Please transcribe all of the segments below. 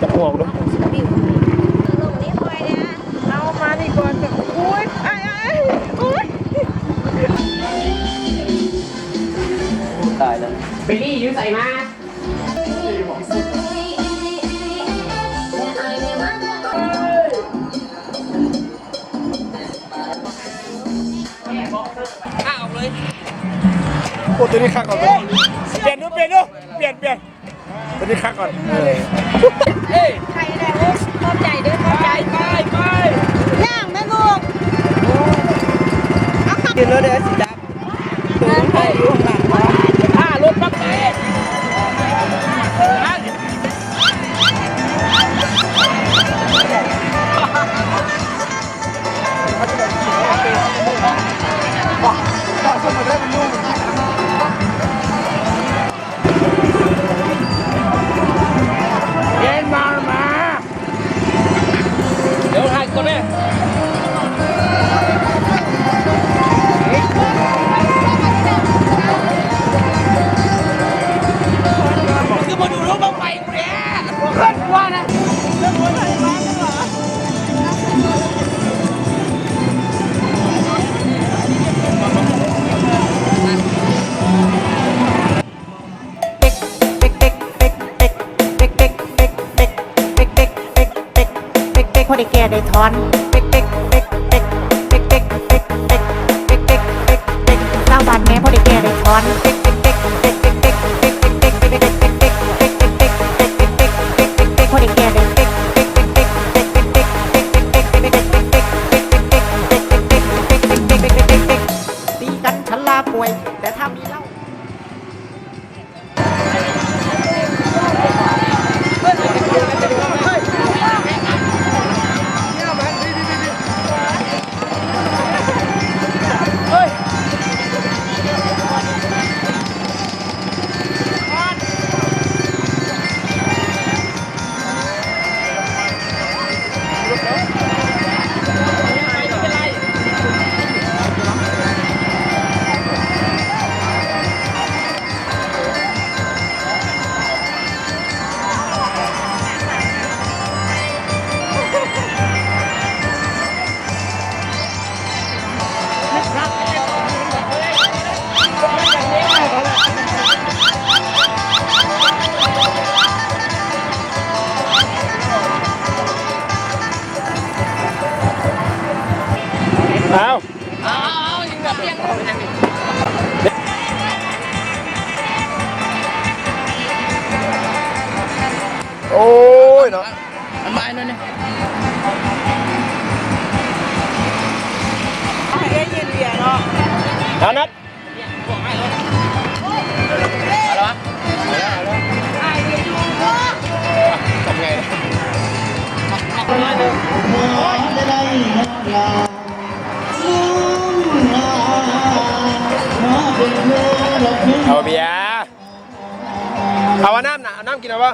ຈັບຫົວກູເດີ້. ເອົາມານີ້ກ່ອນ. ໂອ້ຍ ອ້າຍ ໂອ້ຍ ຕາຍແລ້ວ. ເບລລີ້ ຢູ່ໃສມາ? ໂອ້ ຕົວນີ້ຄັກ ເອົາຕົວນີ້ ປ່ຽນດູ ປ່ຽນດູ ປ່ຽນ ປ່ຽນ ຕົວນີ້ຄັກກ່ອນ. ເອີ ເອີ ໃຄແລ້ວ. ໂອ້ ຂອບໃຈເດີ້ ຂອບໃຈ. ໄປ ໄປ ຍ່າງແມ່ລູກ. ເອົາ ຂຶ້ນລົດເດີ້ ຊິຈັບ. ໂຕໄປຢູ່ຂ້າງຫຼັງ. ຖ້າລົດບັກໄປ. ເອັນມາ ມາ. ດຽວຖ່າຍກ່ອນແມ່. ຄືບໍ່ດູລົງບັ້ງໄຟກູແດ່ ເພິ່ນວ່ານະ. ເປັກໆ ພໍໄດ້ແກ້ໄດ້ຖອນ ເປັກໆ ຊາວບ້ານແດ່ ພໍໄດ້ແກ້ໄດ້ຖອນ ເປັກໆ ພໍໄດ້ແກ້ໄດ້ເປັກ ເປັກໆ ຕີກັນ ຊະລາປ່ວຍ ແຕ່ຖ້າມີເຫຼົ້າ. ເອົາ ເອົາ ເອົາ ຍິງແບບປ່ຽງ ໂອ້ຍເນາະ ອັນມາອັນນັ້ນນີ້ ເອີ ເຢັນເບຍເນາະ ເອົານັດ ເອົາລະວະ ເອົາລະວະ ທຳໄງ ເອົາເບຍ ເອົາ ເອົານ້ຳນະ ເອົານ້ຳກິນເອົາບໍ່?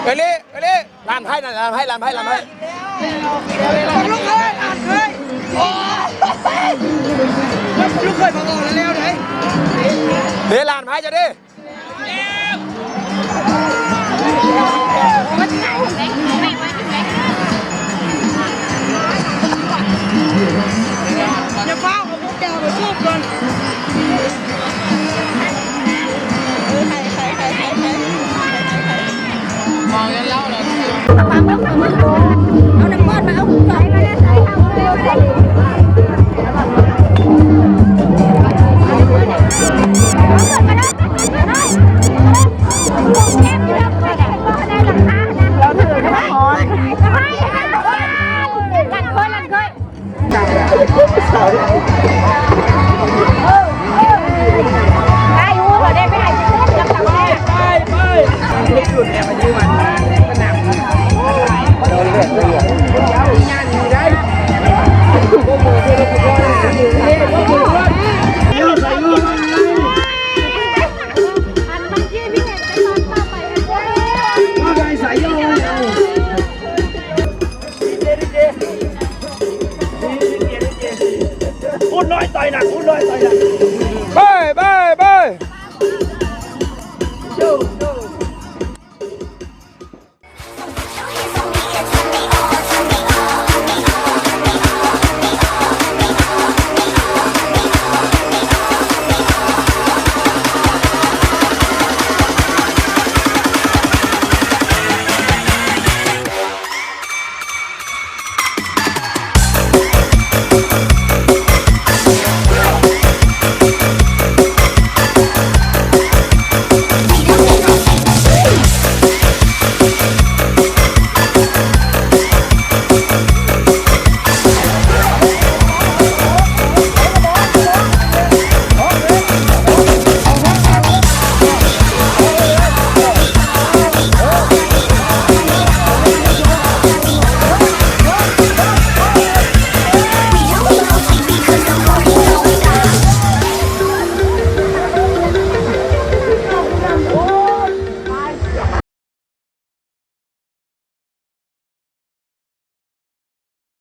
ເອີເລ່ ເອີເລ່ ຫຼານໃຜນະ ຫຼານໃຜ ຫຼານໃຜ ຫຼານໃຜ ລູກເອີຍ ຫຼານເອີຍ ໂອ້ຍ ລູກເອີຍ ມາອອກແລ້ວເດ້ ເດ້ ຫຼານໃຜຈະເດ້. ຢ່າຟ້າວ ເອົາພວກເຈົ້າໄປສູບກ່ອນ.